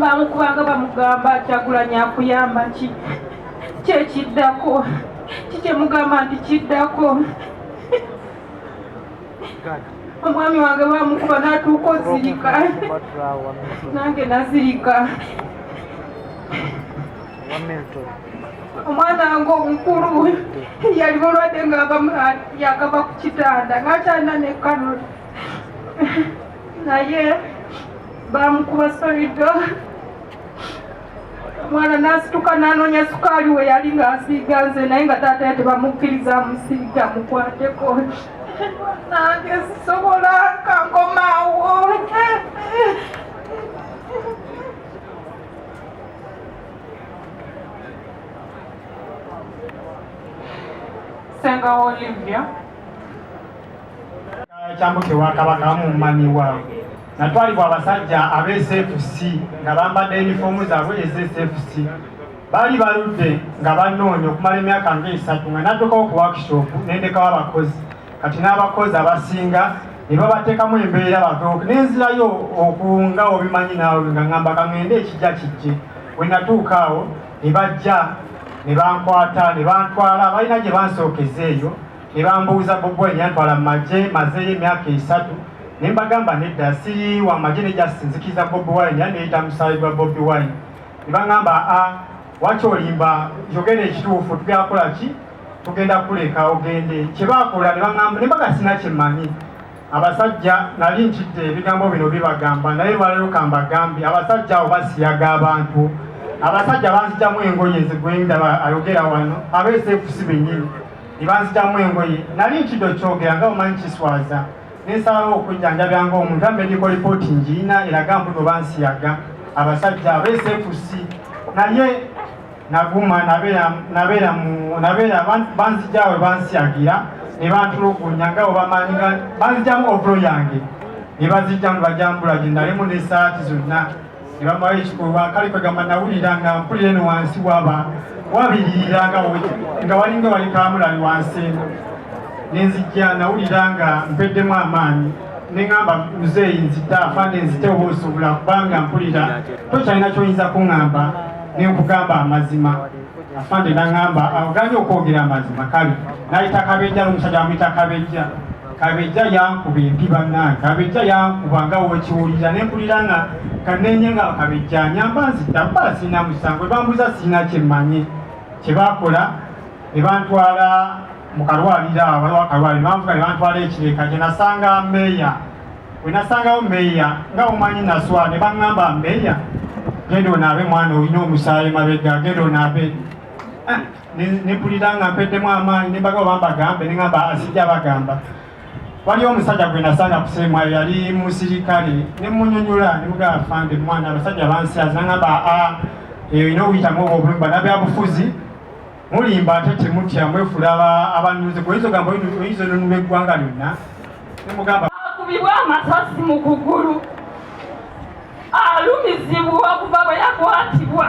Bamukubanga bamugamba Kyagulanyi akuyamba ki? Kyekiddako kikyemugamba nti kiddako. Omwami wange bamukuba n'atuuka ozirika, nange nazirika. Omwana wange omukulu yali mulwadde nga yakava ku kitanda ng'akyalina ne kanula, naye bamukuba solido. Omwana n'asituka n'anoonya sukaali we yali ng'asiiga nze, naye nga taata ye tebamukkiriza amusiiga mukwateko. Nange sisobola, kankomaawo. Ssenga Olivia. Kyambuke wa Kabaka mummanyi waabwe. Natwalibwa abasajja aba SFC nga bambadde yunifoomu zaabwe eza SFC. Baali baludde nga bannoonya okumala emyaka ng'esatu nga naddukawo ku workshop ne ndekawo abakozi. Kati n'abakozi abasinga ne babateekamu embeera baveewo ne nzirayo okunga obimanyi naawe nga ŋŋamba kaŋŋende ekijja kijje. Bwe natuuka awo ne bajja ne bankwata ne bantwala, balina gye bansookeza eyo ne bambuuza Bobi Wine yantwala mu magye, mazeeyo emyaka 3, ne mbagamba nedda siri wa magye ne just nzikiriza Bobi Wine era neeyita musaayi gwa Bobi Wine. Ne baŋŋamba a waki olimba, yogera ekituufu, tugenda kukola ki, tugenda kuleka ogende. Kye baakola ne baŋŋamba ne mbaga sina kye mmanyi. Abasajja nali ntidde ebigambo bino bibagamba, naye lwaleero kambagambe, abasajja abo basiyaga abantu. Abasajja banzigyamu engoye nze gwe ndaba ayogera wano, aba SFC bennyini ne banzigyamu engoye. Nali ntidde okyogera nga omanyi kiswaza, ne nsalawo okujjanjabya ng'omuntu. Era medical report ngiyina eraga mbu no bansiyaga abasajja aba SFC, naye naguma nabeera banzigyawe bansiyagira ne bantulugunya nga bwebamanyi nga banzigyamu overall yange ne bazijjamu bajambula gye nalimu n'essaati zonna ne bamalayo ekikolwa. Kale kwegamba nawulira nga mpulira eno wansi waba wabiririra nga walinga wali kamulali wansi eno, nenzijja nawulira nga mpeddemu amaanyi, ne ŋŋamba muzeeyi nzita afande nzite oba osobola, kubanga mpulira tokyalina kyoyinza kuŋŋamba ne nkugamba amazima. Afande naŋŋamba oganye okwogera amazima. Kale nayita Kabejja, n'omusajja bamuyita Kabejja. Kabejja yankuba empi bannange, Kabejja yankuba nga wokiwulira, ne mpulira nga kanenye nga Kabejja anyamba nzita bba sirina musango. Bwe bambuuza sirina kye mmanyi. Kye baakola ne bantwala mu kalwaliro awo, waliwo akalwaliro, ne banvuga ne bantwala ekireka gye nasanga meeya. Bwe nasangawo meeya nga omanyi naswa, ne baŋŋamba meeya genda onaabe mwana olina omusaayi mabega, genda onaabe. Ne mpulira nga mpeddemu amaanyi, ne mbaga oba mbagambe, ne ŋŋamba asijja bagamba. Waliwo omusajja gwe nasanga ku seemwayo yali musirikale, ne munyonyola ne mugamba afande mwana abasajja bansyaza, naŋŋamba a eyo olina okuyitamu obwo obulumi, bannabyabufuzi mulimba ate temutya, mwefula abanunuzi, oyinza ogamba oyinza onunula eggwanga lyonna, ne mugamba akubibwa amasasi mu kugulu, alumizibwa okuva bwe yakwatibwa,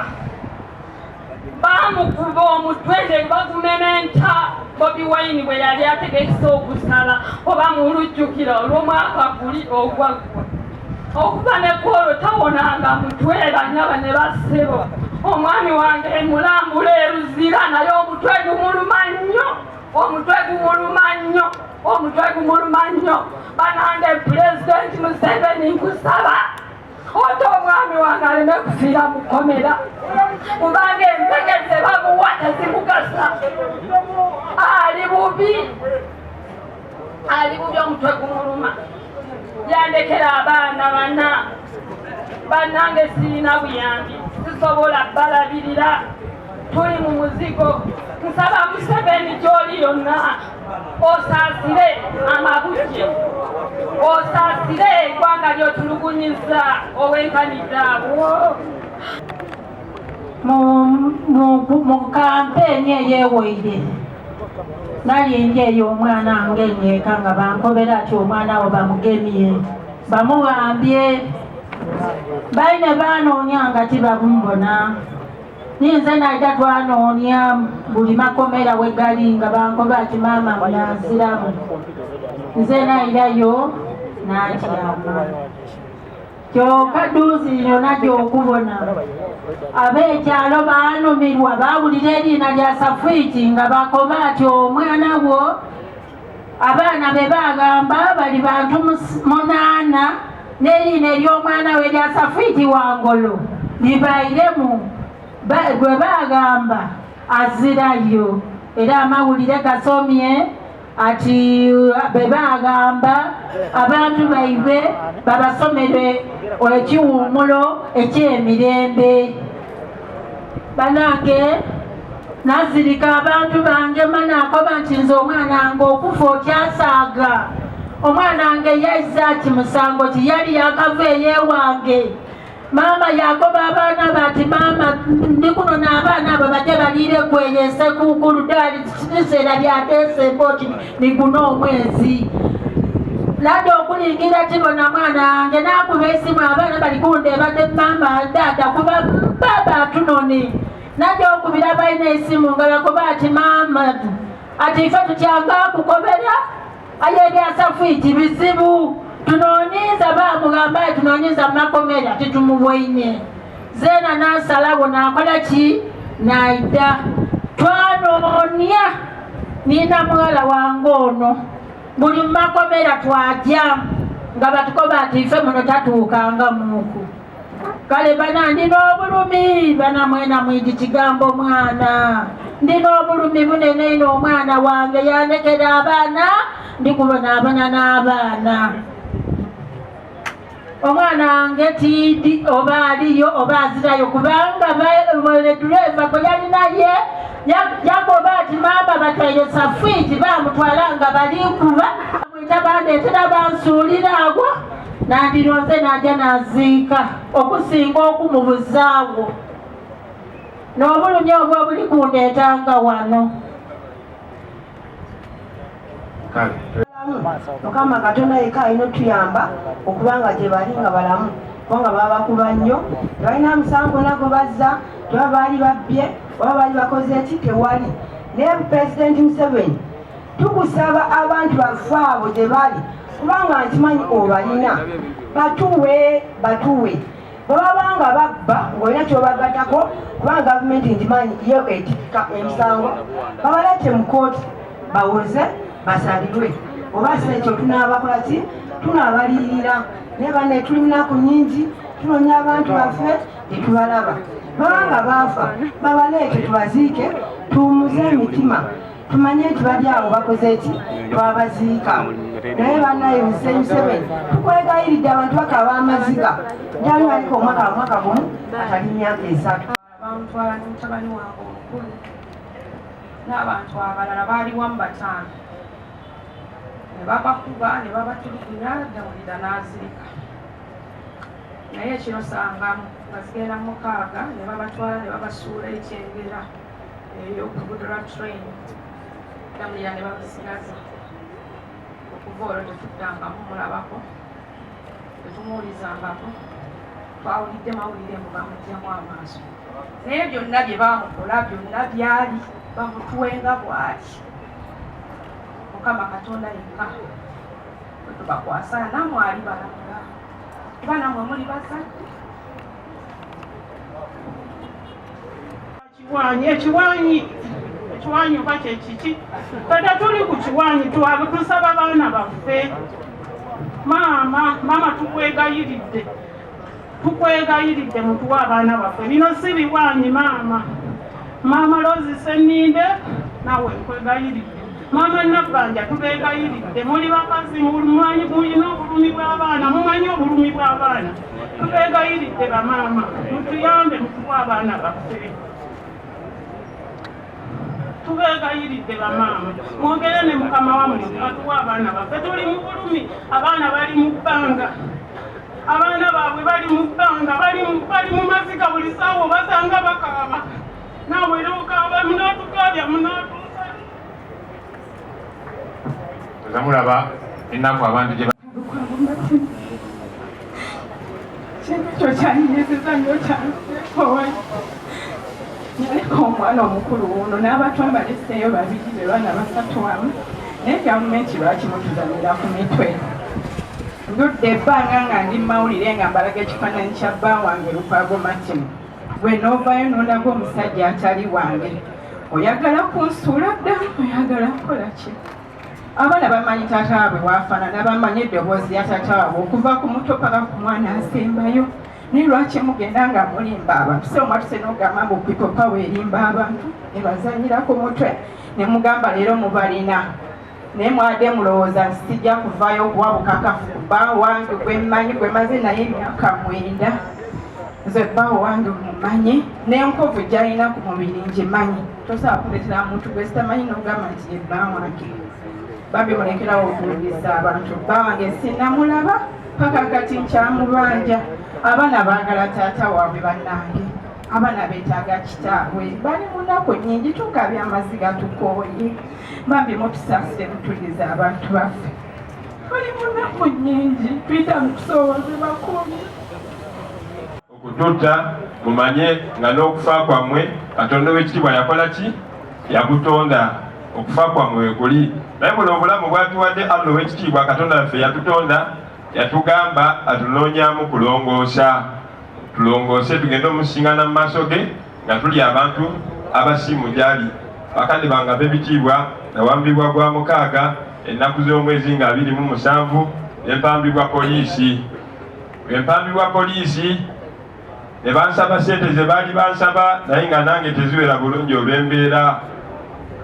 baamukuba omutwe ne bagumementa. Bobi Wine bwe yali ategekesa okusala oba mulujjukira olw'omwaka guli ogwaggwa, okuva ne kwolwo tawonanga mutwe. Banyaba ne bassebo, omwami wange emulambula eruzira, naye omutwe gumuluma nnyo, omutwe gumuluma nnyo, omutwe gumuluma nnyo. Banange, Pulezidenti Museveni, nkusaba ote omwami wange aleme kufiira mu kkomera, kubanga empeke ze bamuwa tezimugasa. Ali bubi, ali bubi, omutwe gumuluma. Yandekera abaana bana. Bannange, sirina buyambi, sisobola balabirira, tuli mu muzigo. Nsaba Museveni gy'oli yonna osaasire amabujje, osaasire eggwanga ly'otulugunyiza owenkanidde awo. Mu kampeeni eyeweire nali ndi eyo, omwana wange nyeeka nga bankobera ati omwana wo bamugemye, bamuwambye. Baine banoonya nga tibamubona, ninze naija twanoonya buli makomera we gali nga bankoba ati maama munanziramu. Nze nairayo natyama. Kyokka dduuzi lino najja okubona ab'ekyalo baanumirwa, baawulira eriina lya Safiiti nga bakoba ati omwana wo, abaana be baagamba bali bantu 8, n'eriina ery'omwana we lya Safiiti Wangolo libairemu gwe baagamba azirayo. Era amawulire gasomye ati be baagamba abantu baibwe babasomere ekiwummulo eky'emirembe. Banange nazirika abantu bange manaakoba nti nze omwana wange okufa okyasaaga. Omwana wange yazza ki musango ki, yali yakava eyewange. Maama yakoba abaana bati maama ndi kuno n'abaana abo bajje baliire kweyo esekuukulu dali biseera bya Desemba oti ni guno omwezi. Ladde okulingira tibona mwana wange n'akuba esimu abaana bali kundeeba de maama daada kuba baaba atunone. Najja okubira balina esimu nga bakoba ati maama ati ife tutyanga kukobera aye ebya Safiiti bizibu tunoonyiza bamugamba tunoonyiza makomera titumuboine. Zeena nansalawo nakola ki naida twanoonya nina muwala wange ono buli makomera twajja nga batukoba ati ife muno tatuukanga muku. Kale bana ndina obulumi bana mwena mwigi kigambo mwana ndina obulumi bunene ino omwana wange yandekera abaana ndikubonaabona n'abaana. Omwana wange tiidi oba aliyo oba azirayo kubanga dereva gwe yali naye yagoba ati maama batwaire Safiiti bamutwala nga balikuba mwita bandeetera bansuulira agwo nandironze najja naziika okusinga okumubuzaawo n'obulumi obwo obuli kundeetanga wano. Mukama Katonda yekka alina otuyamba okubanga gye bali nga balamu, kubanga babakuba nnyo, tebalina musango nagwo bazza, teba baali babbye oba baali bakoze ki, tewali. Naye Pulezidenti Museveni tukusaba abantu baffe abo gye bali, kubanga nkimanyi obalina, batuwe batuwe. Bwe baba nga babba ng'olina ky'obagattako, kubanga gavumenti ngimanyi yo etikka emisango, babaleete mu kkooti bawoze basalirwe, oba si ekyo tunaabakola ki, tunaabaliyirira. Naye banne tuli munaku nnyingi, tunoonya abantu baffe tetubalaba. Baba nga baafa babaleete tubaziike, tuwummuze emitima, tumanye nti bali awo bakoze ki, twabaziika. Naye bannaye Museveni tukwegayiridde, abantu bakaaba amaziga. Njali aliko omwaka gumu atali myaka 3. Bamutwala ne mutabani wange omukulu n'abantu abalala baali wamu 5, ne babakuba ne babatulugunya, Dawulira n'azirika. Naye ekiro sanga nga zigenda 6 ne babatwala ne babasuula ekyengera eyo ku luguudo lwa train, Damulira ne bamusigaza. Okuva olwo tetuddangamu mulabako, tetumuwulizangako, twawulidde mawulire mbu bamuggyamu amaaso. Naye byonna bye baamukola byonna byali bamutuwenga bw'ali. Mukama Katonda yekka bwe tubakwasa, nammwe ali balamula, kuba nammwe muli bazadde. Kiwanyi, ekiwanyi, ekiwanyi oba kye kiki? Ffe tetuli ku kiwanyi, tusaba baana baffe. Maama, maama tukwegayiridde, tukwegayiridde mutuwe abaana baffe. Bino si biwanyi maama. Maama Rose Sseninde naawe nkwegayiridde. Maama Nabbanja tubeegayiridde, muli bakazi mumanyi mulina obulumi bw'abaana, mumanyi obulumi bw'abaana. Tubeegayiridde bamaama, mutuyambe mutuwe abaana baffe. Tubeegayiridde bamaama, mwogere ne mukama wammwe atuwe abaana baffe. Tuli mu bulumi, abaana bali mu bbanga, abaana baabwe bali mu bbanga, bali mu maziga buli ssaawa obasanga bakaaba. Naawe era okaaba, munaatukaabya, munaatuusa. Mulaba ennaku abantu gye Kintu ekyo kyanyiziza nnyo, kyanseekowa. Naleka omwana omukulu wuno n'abato mbaleseeyo 2, be baana 3 wamu. Naye gavumenti lwaki mutuzanira ku mitwe? Ndudde ebbanga nga ndi mawulire nga mbalaga ekifaananyi kya bba wange Lukwago Martin. Gwe n'ovaayo n'olaga omusajja atali wange. Oyagala kunsuula dda? Oyagala kukola ki? Abaana bamanyi taata waabwe bw'afaanana, bamanyi eddoboozi lya taata waabwe okuva ku muto paka ku mwana asembayo. Naye lwaki mugenda nga mulimba abantu? So mwatuse n'ogamba mbu people power erimba abantu, ebazannyira ku mutwe ne mugamba leero mubalina. Naye mwade mulowooza nti sijja kuvaayo okuwa bukakafu ku bba wange gwe mmanyi gwe maze naye emyaka mwenda. Nze bba wange mumanyi n'enkovu gy'alina ku mubiri ngimanyi. Tosobola kundeetera muntu gwe sitamanyi n'ogamba nti ye bba wange. Bambi mulekerawo okuwuliriza abantu. Bba wange sinnamulaba paka kati nkyamubanja. Abaana baagala taata waabwe bannange. Abaana beetaaga kitaabwe. Bali mu nnaku nnyingi, tukaabya amaziga tukooye. Bambi mutusaasire mutulize abantu baffe. Tuli mu nnaku nnyingi, tuyita mu kusoomozebwa kungi. Okututta mumanye nga n'okufa kwammwe Katonda ow'ekitiibwa yakola ki? Yakutonda. Okufa kwammwe wekuli. Naye buno obulamu bwatuwadde Allah ow'ekitiibwa Katonda waffe yatutonda, yatugamba atunoonyaamu kulongoosa. Tulongoose tugende omusingana mu maaso ge nga tuli abantu abasiimu gyali. Bakadde bange ab'ebitiibwa, nawambibwa gwa mukaaga ennaku z'omwezi nga 27 ne mpambibwa poliisi. Bwe mpambibwa poliisi ne bansaba ssente ze baali bansaba naye nga nange teziwera bulungi olw'embeera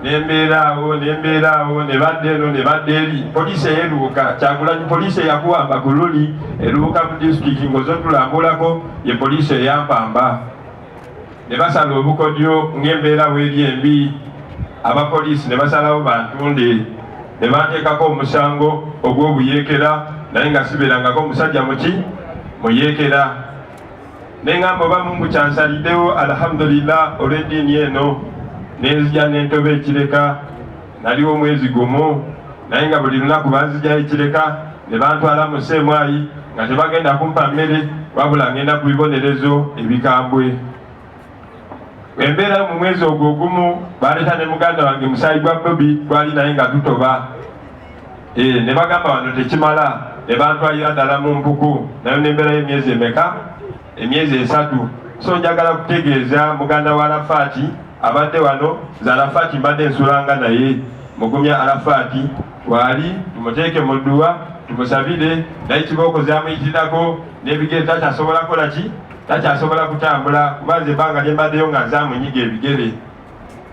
nembeera awo nembeera awo ne badda eno ne badda eri. Poliisi eyeruuka Kyagulanyi, poliisi eyakuwamba ku luli eruuka mu disitulikiti ng'ozotulambulako ye poliisi eyampamba. Ne basala obukodyo ng'embeera weeri embi, abapoliisi ne basalawo bantunde ne banteekako omusango ogw'obuyeekera naye nga sibeerangako omusajja muki muyeekera. Ne ŋŋamba oba Mungu kyansaliddewo, alhamdulillah olw'eddiini eno, ne nzija ne ntoba ekireka. Naliwo omwezi gumu naye nga buli lunaku banzijayo ekireka ne bantwala mu Sseemwayi nga tebagenda kumpa mmere wabula ngenda ku bibonerezo ebikambwe. Embeera mu mwezi ogwo ogumu baleeta ne muganda wange musaayi gwa Bobi gwali naye nga tutoba. Ne bagamba wano tekimala ne bantwalira ddala mu mpuku nayo nembeerayo emyezi emeka? Emyezi 3. So njagala kutegeeza muganda wa Arafaati abadde wano, nze Arafaati mbadde nsulanga naye, mugumya Arafaati waali tumuteeke mu dduwa tumusabire, naye kibooko zamuyitirako n'ebigere takyasobola kukola ki? Takyasobola kutambula kuba nze ebbanga lye mbaddeyo nga nzaamunyiga ebigere.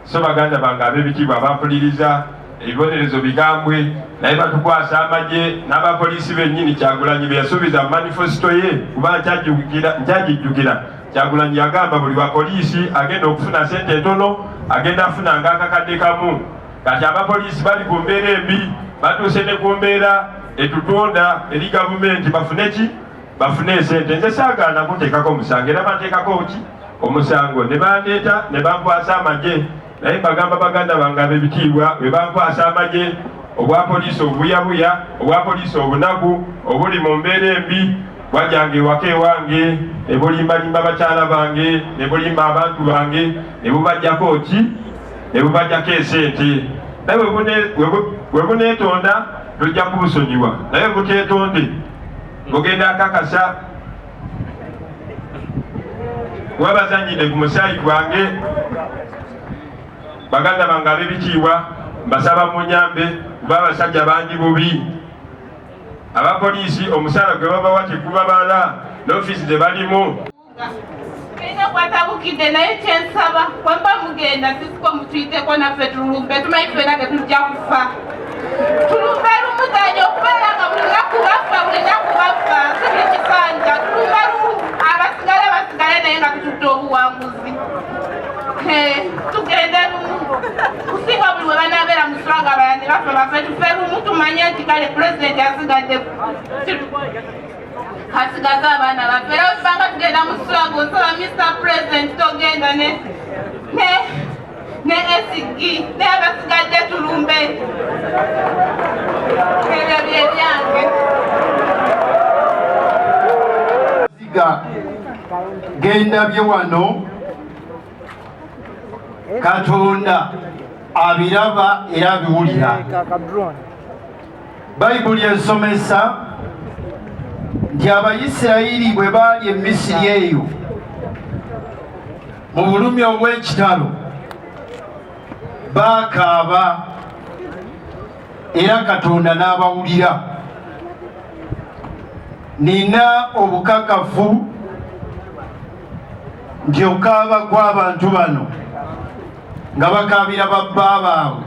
So baganda bange ab'ebitiibwa abampuliriza, ebibonerezo bikambwe naye batukwasa amagye n'abapoliisi bennyini Kyagulanyi bye yasuubiza mu manifesito ye, kuba nkyagijjukira. Kyagulanyi yagamba buli wa poliisi agenda okufuna ssente entono agenda afuna ng'akakadde kamu. Kati abapoliisi bali ku mbeera embi, batuuse ne ku mbeera etutunda eri gavumenti bafune ki? Bafune esente. Nze saagaana kunteekako omusango era banteekako ki? Omusango ne bandeeta ne bankwasa amagye. Naye mbagamba baganda bange ab'ebitiibwa, bwe bankwasa amagye, obwa poliisi obubuyabuya, obwa poliisi obunaku obuli mu mbeera embi, bwajjanga ewaka ewange ne bulimbalimba bakyala bange ne bulimba abantu bange ne bubajjako ki? Ne bubajjako esente. Naye bwe buneetonda tujja kubusonyiwa, naye buteetonde bugenda akakasa kuba bazanyidde ku musaayi gwange. Baganda bange ab'ebitiibwa, mbasaba munyambe kuba abasajja bangi bubi. Abapoliisi omusaala gwe babawa tegubabala n'ofiisi ze balimu. Tulina kwatabukidde naye kyensaba bwemba mugenda sisiko mutuyiteko naffe tulumbe, tumanyi ffena tetujja kufa. Tulumbe lumuzanyo okubeera nga buli lunaku bafa, buli lunaku bafa, si buli kisanja. Tulumbe lumu, abasigale basigale naye nga tututte obuwanguzi. Tugende lumu kusinga buli we banaabeera mu swaga abalala ne bafa bafe, tufe lumu tumanye nti kale pulezidenti asigadde asigaze abaana baffe. Era wetubanga tugenda mu swaga nsaba Mr President togenda ne SG naye abasigadde tulumbe. Ebyo bye byange. Ziga gendabye wano Katonda abiraba era abiwulira. Bayibuli ensomesa Nti Abayisirayiri bwe baali e Misiri eyo mu bulumi obw'ekitalo baakaaba era Katonda n'abawulira. Nina obukakafu nti okaaba kw'abantu bano nga bakaabira babba baabwe,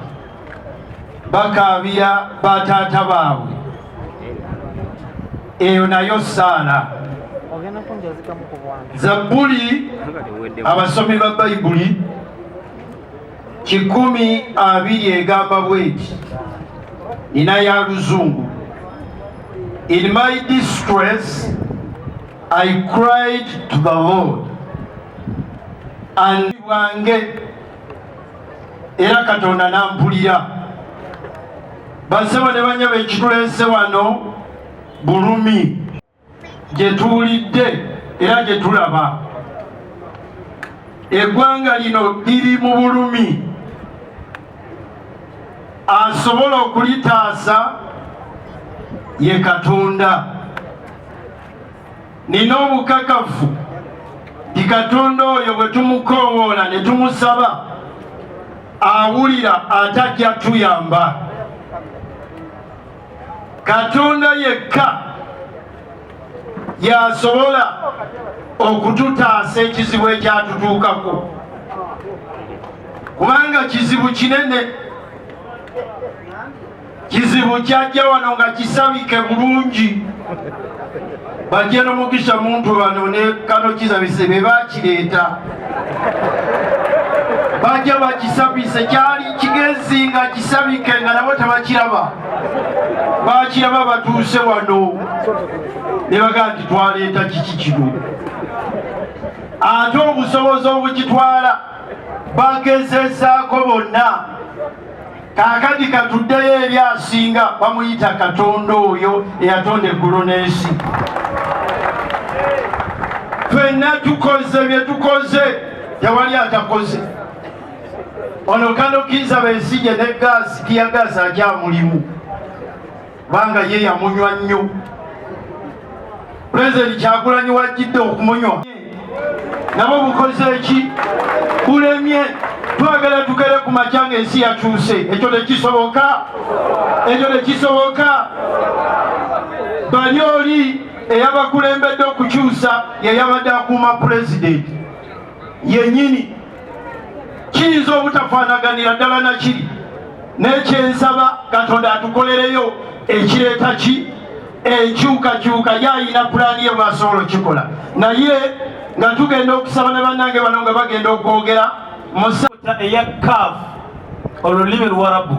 bakaabira bataata baabwe, eyo nayo ssaala. Zabbuli, abasomi ba Bayibuli, 120 egamba bweti, nina ya Luzungu: "In my distress I cried to the Lord and bwange era Katonda nampulira." Basebo ne banyabo, ekituleese wano bulumi gye tuwulidde era gye tulaba. Eggwanga lino liri mu bulumi, asobola okulitaasa ye Katonda. Nina obukakafu nti Katonda oyo bwe tumukoowoola ne tumusaba awulira, ate ajja tuyamba. Katonda yekka yasobola okututaasa ekizibu ekyatutuukako, kubanga kizibu kinene, kizibu kyajja wano nga kisabike bulungi. Bajja nomugisha muntu bano ne kano kizabise be bakireeta, bajja bakisabise, kyali kigezi nga kisabike nga nabo tebakiraba. Bakiraba batuuse wano ne bagaa nti twaleeta kiki kino, ate obusobozi obukitwala bagezezaako bonna. Kaakati katuddeyo eri asinga, bamuyita Katonda oyo eyatonda eggulu n'ensi. Ffenna tukoze bye tukoze, tewali atakoze. Ono kano Kiiza Besigye ne gaasi, tear gas akyamulimu kubanga ye yamunywa nnyo. Pulezidenti Kyagulanyi wajjidde okumunywa nabo bukoze eki bulemye. Twagala tukere ku makya ng'ensi yakyuse, ekyo tekisoboka, ekyo tekisoboka. Bali oli eyabakulembedde okukyusa yeyabadde akuuma pulezidenti yennyini. Kiyinza obutafaanaganira ddala nakiri, n'ekyensaba Katonda atukolereyo ekireeta ki enkyukakyuka. Yayina pulaani ye bwasobola okikola, naye nga tugenda okusaba ne bannange bano nga bagenda okwogera. Eya kaafu, olulimi Luwarabu,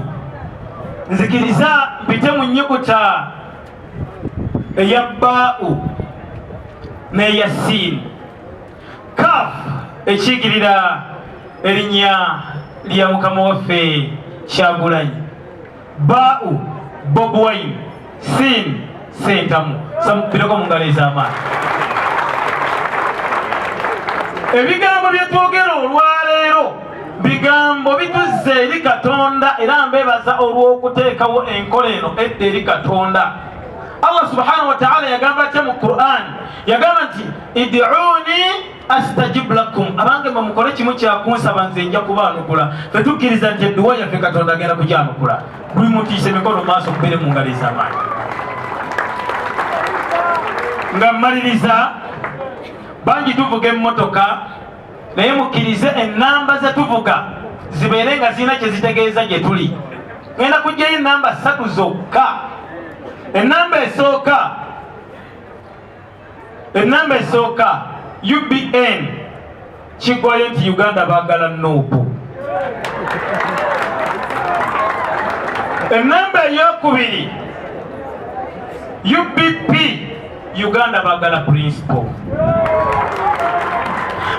nzikiriza mpite mu nnyukuta eya baa'u n'eya siin. Kaafu ekiikirira erinnya lya mukama waffe Kyagulanyi, baa'u Bobi Wine, siin Sentamu. Samupireko mu ngalo ez'amaanyi. Ebigambo bye twogera olwaleero bigambo bituzza eri Katonda, era mbebaza olw'okuteekawo enkola eno edda eri Katonda. Allah subhanahu wa ta'ala yagamba atya mu Quran? Yagamba nti id'uni astajib lakum, abange mwe mukole kimu kyakunsaba, nze nja kubaanukula. Fe tukkiriza nti edduwa yaffe Katonda agenda kugyanukula. Buli mutiise emikono maaso, kubeere mu ngalo ez'amaanyi. Nga mmaliriza, bangi tuvuga emmotoka, naye mukkirize ennamba ze tuvuga zibeere nga zirina kye zitegeeza gye tuli. Ngenda kugyayo ennamba ssatu zokka. Ennamba esooka, ennamba esooka UBN, kigwayo nti Uganda baagala NUP. Ennamba eyokubiri UBP, Uganda baagala principal.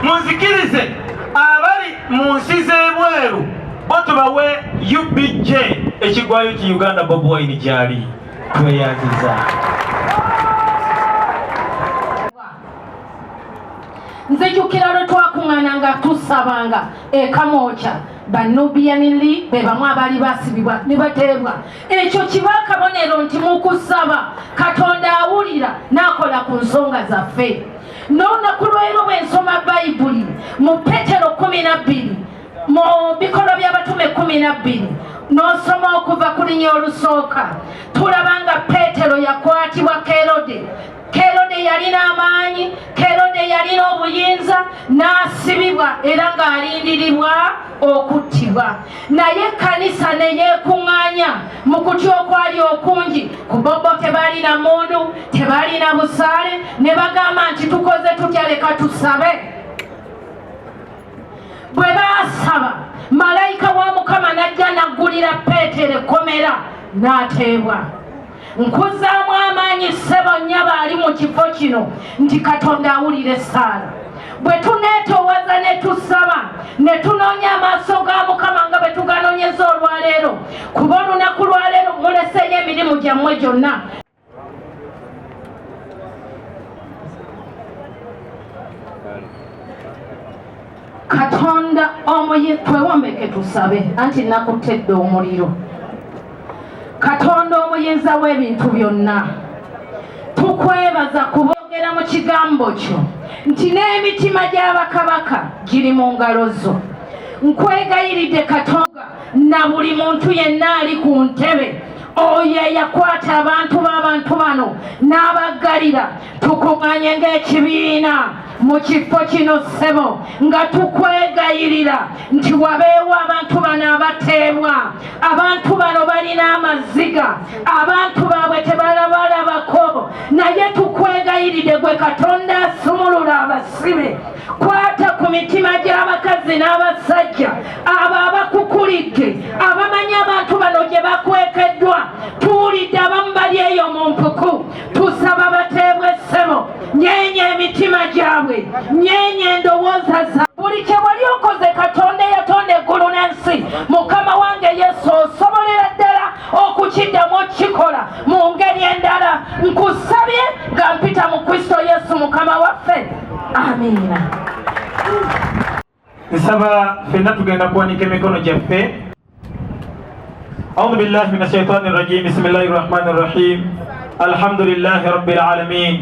Munzikirize abali mu nsi z'ebweru bo tubawe UBJ, ekigwayo ki Uganda Bobi Wine gyali. Tweyanziza. Nzijukira lwe twakuŋŋaana nga tusabanga e Kamwokya. Ba Nubian Li be bamu abaali basibibwa ne bateebwa. Ekyo kiba akabonero nti mu kusaba Katonda awulira n'akola ku nsonga zaffe. N'olunaku lw'leero bwe nsoma Bayibuli mu Petero 12, mu Bikolwa by'Abatume 12, n'osoma okuva ku linnya olusooka, tulaba nga Peetero yakwatibwa Kerode. Kerode yalina amaanyi, Kerode yalina obuyinza, n'asibibwa era ng'alindiribwa okuttibwa. Naye ekkanisa ne yeekuŋŋaanya mu kutya okwali okungi. Ku bobo tebalina mmundu, tebalina busaale, ne bagamba nti tukoze tutya, leka tusabe. Bwe baasaba, malayika wa Mukama n'ajja n'aggulira Peetero ekkomera n'ateebwa. Nkuzzaamu amaanyi ssebo nnyabo ali mu kifo kino nti Katonda awulira essaala. Bwe tuneetoowaza ne tusaba ne tunoonya amaaso ga Mukama nga bwe tuganoonyeza olwaleero, kuba olunaku lwaleero muleseeyo emirimu gyammwe gyonna. Katonda omuyi, twewombeke tusabe, anti nakuttedde omuliro. Katonda omuyinza w'ebintu byonna, tukwebaza kubogera mu kigambo kyo nti n'emitima gy'abakabaka giri mu ngalo zo. Nkwegayiridde Katonda na buli muntu yenna ali ku ntebe, oyo eyakwata abantu b'abantu bano n'abaggalira, tukuŋŋaanye ng'ekibiina mu kifo kino ssebo, nga tukwegayirira nti wabeewo abantu bano abateebwa. Abantu bano balina amaziga, abantu baabwe tebalabalabako, naye tukwegayiridde gwe Katonda asumulula abasibe. Kwata ku mitima gy'abakazi n'abasajja abo abakukulidde, abamanyi abantu bano gye bakwekeddwa. Tuwulidde abamu bali eyo mu mpuku, tusaba bateebwe ssebo. Nyeenya emitima gyabwe, nyeenya endowooza za buli kye wali okoze. Katonda eyatonda eggulu n'ensi, Mukama wange Yesu, osobolera ddala okukiddamu okukikola mu ngeri endala. Nkusabye nga mpita mu Kristo Yesu Mukama waffe, amiina. Nsaba ffenna tugenda kuwanika emikono gyaffe. أعوذ بالله من الشيطان الرجيم. بسم الله الرحمن الرحيم. الحمد لله رب العالمين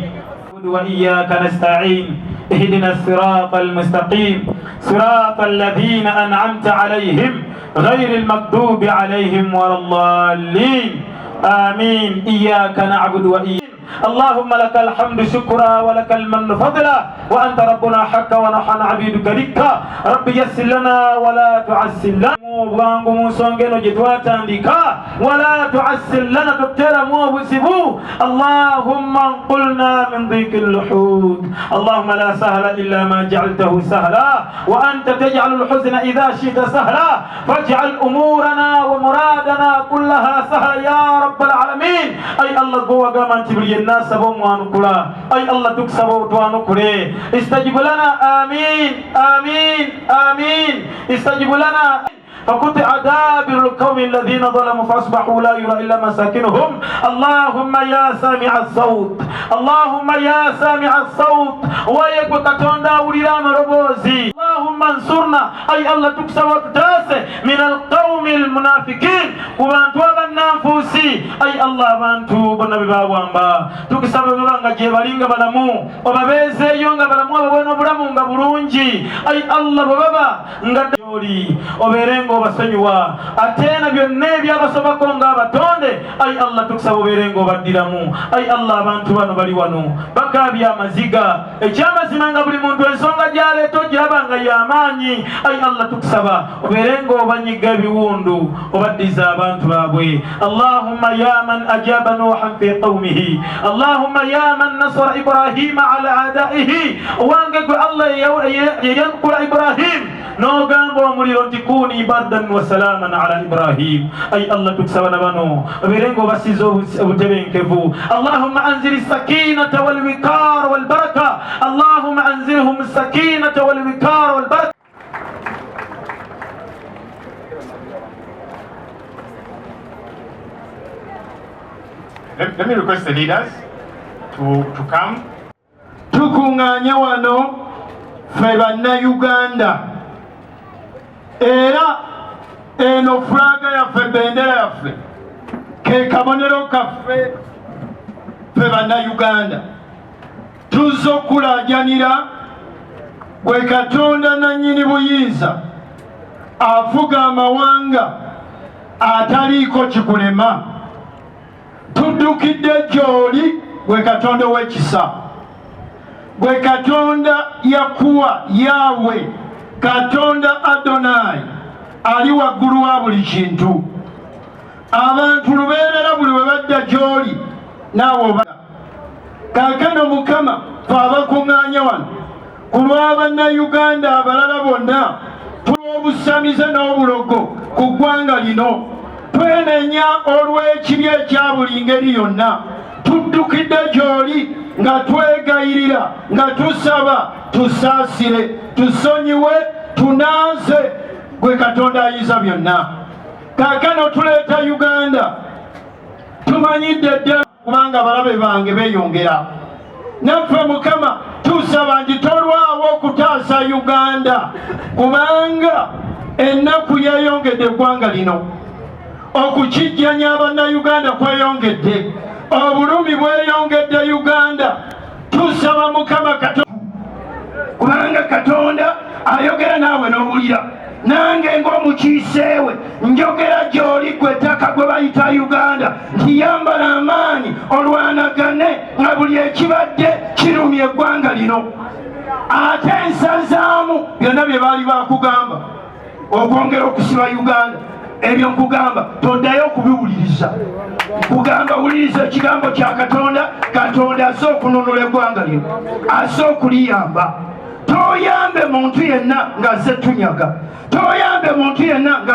وإياك نستعين اهدنا الصراط المستقيم صراط الذين أنعمت عليهم غير المغضوب عليهم ولا الضالين آمين. إياك نعبد وإياك. اللهم لك الحمد شكرا ولك المن فضلا وأنت ربنا حقا ونحن عبيدك ركا. ربي يسر لنا ولا تعسر لنا. Bwangu mu nsonga eno gye twatandika, wala tuassir lana, tuteeramu obuzibu. Allahumma nqulna min dhiki lluhud. Allahumma la sahla illa ma jaaltahu sahla wa anta taj'alu lhuzna idha shita sahla faj'al umurana wa muradana kullaha sahla ya rabbal alamin. Ay Allah, gwe wagamba nti buli yenna asaba omwanukula. Ay Allah, tukusaba otwanukule. Istajibu lana. Amin, amin, amin. Istajibu lana. فقطع دابر القوم الذين ظلموا فأصبحوا لا يرى إلا مساكنهم. اللهم يا سامع الصوت، اللهم يا سامع الصوت، wayegwe Katonda awulira amaloboozi. اللهم انصرنا. Ay Allah, tukusaba tutaase من القوم المنافقين, ku bantu abannanfuusi. Ay Allah, abantu bonna be bawamba, tukusaba baba nga gye bali nga balamu, obabeezeeyo nga balamu, abawe n'obulamu nga bulungi. Ay Allah, bwe baba nga oli obeere ng'obasonyiwa, ate na byonna ebyabasobako ng'abatonde. Ay Allah, tukusaba obeere ng'obaddiramu. Ay Allah, abantu bano bali wano bakaabya amaziga, ekyamazima nga buli muntu ensonga gy'aleeta ogiraba nga y'amaanyi. Ay Allah, tukusaba obeere ng'obanyiga ebiwundu, obaddiza abantu baabwe. اللهم يا من أجاب نوحا في قومه، اللهم يا من نصر إبراهيم على أعدائه. Owange gwe Allah yeyankula Ibrahim n'ogamba omuliro nti كوني بردا وسلاما على إبراهيم. Ay Allah, tukusaba na bano obeere ng'obasiza obutebenkevu. اللهم أنزل السكينة والوقار والبركة. اللهم أنزلهم السكينة والوقار والبركة. Let me request the leaders to come. Tukuŋŋaanye wano ffe Bannayuganda. Era eno fulaga yaffe, bendera yaffe, ke kabonero kaffe ffe Bannayuganda. Tuzze okulaajanira gwe Katonda nannyini buyinza, afuga amawanga, ataliiko kikulema. Tuddukidde gy'oli gwe Katonda ow'ekisa, gwe Katonda Yakuwa, Yaawe, Katonda Adonai, ali waggulu wa buli kintu. Abantu lubeerera buli we badda gy'oli naawe oba. Kaakano Mukama, fe abakuŋŋaanye wano ku lwa Bannayuganda abalala bonna, tulw'obusamize n'obulogo ku ggwanga lino, twenenya olw'ekibi ekya buli ngeri yonna. Tuddukidde gy'oli nga twegayirira, nga tusaba tusaasire, tusonyiwe, tunaaze, gwe Katonda ayinza byonna. Kaakano tuleeta Uganda, tumanyidde ddala kubanga abalabe bange beeyongera. Naffe Mukama tusaba nti tolwawo okutaasa Uganda, kubanga ennaku yeeyongedde eggwanga lino, okukijjanya Abannayuganda kweyongedde, obulumi bweyongedde Uganda. Tusaba Mukama Katonda, kubanga Katonda ayogera naawe n'owulira. Nange ng'omukiiseewe njogera gy'oli gwe ettaka gwe bayita Uganda nti yambala amaanyi olwanagane nga buli ekibadde kirumya eggwanga lino. Ate nsazaamu byonna bye baali bakugamba okwongera okusiba Uganda, ebyo nkugamba toddayo okubiwuliriza. Nkugamba wuliriza ekigambo kya Katonda. Katonda azze okununula eggwanga lino, azze okuliyamba. Toyambe muntu yenna ng'azze tunyaga, toyambe muntu yenna nga